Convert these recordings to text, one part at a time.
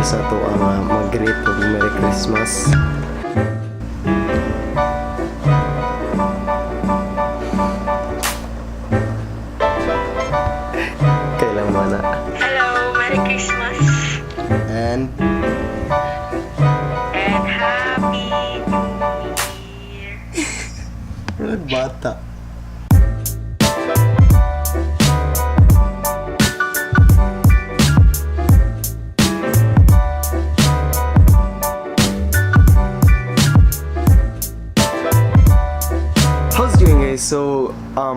sa ato ang mag-greet og Merry Christmas. Kailang mana. Hello, Merry Christmas And and Happy New Year. Bata. How's it going, guys? So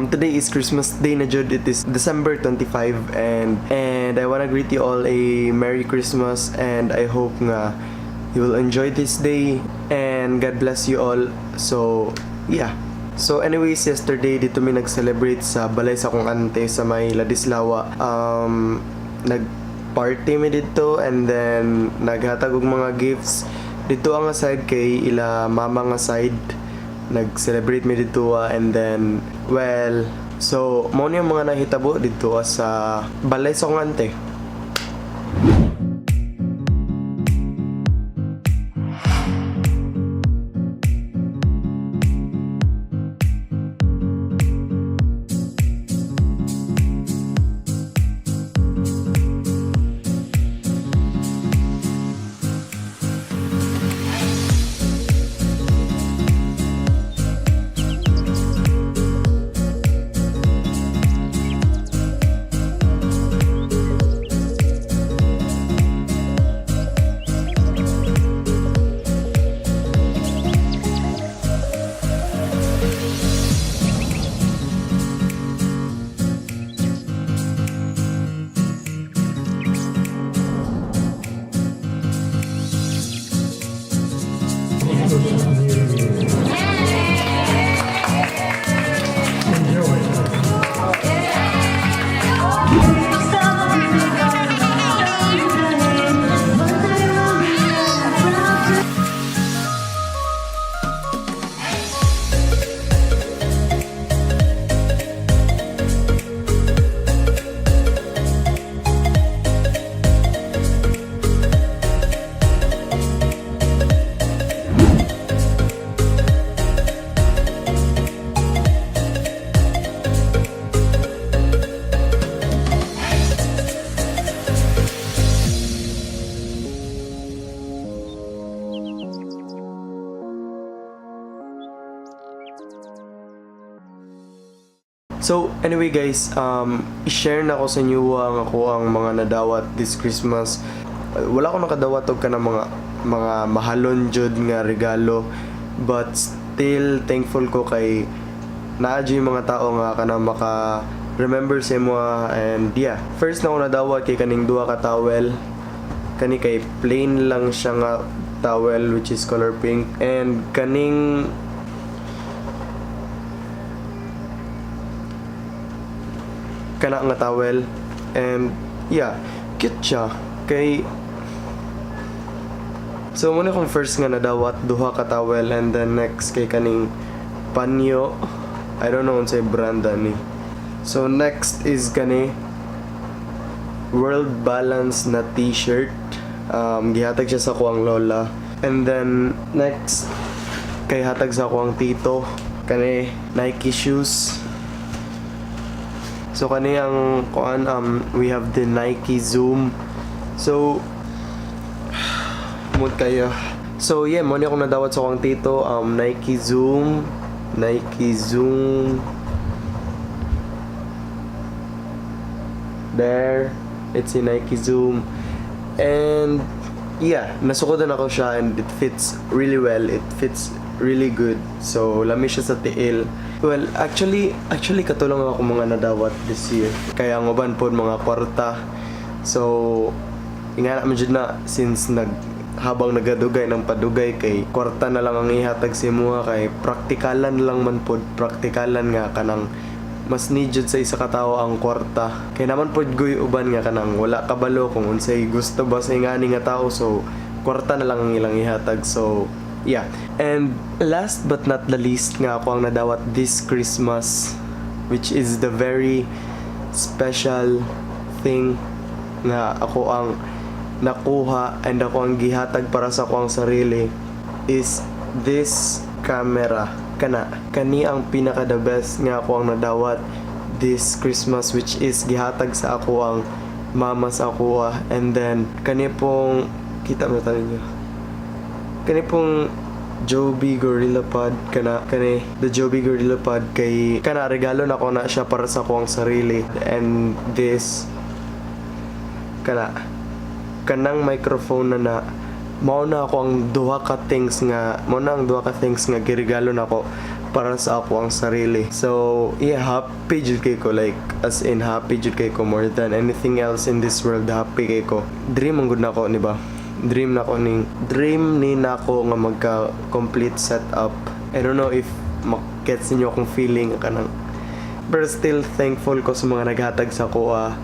today is Christmas Day na jud. It is December 25 and I wanna greet you all a Merry Christmas and I hope nga you will enjoy this day and God bless you all. So yeah. So anyways, yesterday dito mi nag-celebrate sa balay sa akong ante sa may Ladislawa. Nag-party mi dito and then naghatag og mga gifts. Dito ang side kay ila mama nga side, nag-celebrate mi dito and then, well, so mao ni ang mga nahitabo dito sa balay sa akong ante. So, anyway guys, i-share na ko sa inyo ang ako ang mga nadawat this Christmas. Wala ko nakadawat og kanang mga mahalon jud nga regalo, but still thankful ko kay naa jud yung mga tao nga kanang maka remember sa imo and yeah. First na ko nadawat kay kaning duha ka towel. Kani kay plain lang siya nga towel which is color pink and kaning kana nga towel and yeah, cute siya kay. So muna akong first nga nadawat, duha ka towel, and then next kay kaning panyo. I don't know unsay brand ani. So next is kani World Balance na t-shirt. Gihatag siya sa kuang lola and then next kay hatag sa kuang tito, kani Nike shoes. So kani ang kuan, we have the Nike Zoom. So mood kayo. So yeah, mo ni akong nadawat sa akong tito, Nike Zoom, Nike Zoom. There, it's a Nike Zoom. And yeah, nasukodan ako siya and it fits really well. It fits really good. So, lami siya sa tiil. Well, actually katulong ako mga nadawat this year. Kaya ang uban pod mga kwarta. So, ingana man jud na since habang nagadugay ng padugay kay kwarta na lang ang ihatag sa imuha kay praktikalan lang man pod, praktikalan nga kanang mas need jud sa isa ka tawo ang kwarta kay naman pod goy uban nga kanang wala kabalo kung unsay gusto ba sa ingani nga tao, so kwarta na lang ang ilang ihatag. So yeah, and last but not the least nga ako ang nadawat this Christmas, which is the very special thing nga ako ang nakuha and ako ang gihatag para sa ako ang sarili is this camera. Kana kani ang pinaka the best nga ako ang nadawat this Christmas, which is gihatag sa ako ang mama sa ako ah. And then kani pong kita mo tayo niyo, kani pong Joby Gorilla Pod, kana kani the Joby Gorilla Pod, kay kana regalo na ko na siya para sa ako ang sarili. And this kana kanang microphone na na mao na ako ang duha ka things nga mao na ang duha ka things nga giregalo nako para sa ako ang sarili. So yeah, happy jud kay ko, like as in happy jud kay ko. More than anything else in this world, happy kay ko. Dream ang gud nako ni ba, dream nako ning dream ni nako nga magka complete setup. I don't know if makets ninyo akong feeling kanang, pero still thankful ko sa mga naghatag sa akoa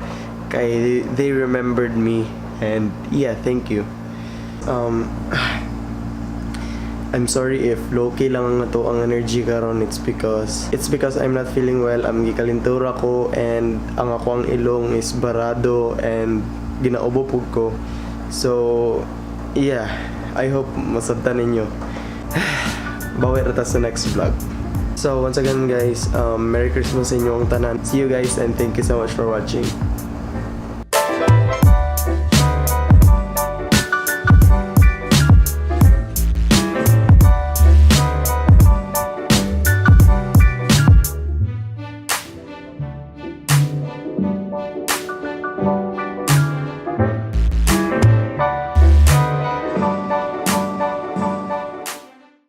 kay they remembered me and yeah, thank you. I'm sorry if low-key lang ang ato ang energy karon. It's because I'm not feeling well. Am gikalintura ko and ang ako ang ilong is barado and ginaubo pug ko. So yeah, I hope masabtan ninyo. Bawi ra ta sa next vlog. So once again, guys, Merry Christmas sa inyong tanan. See you guys and thank you so much for watching.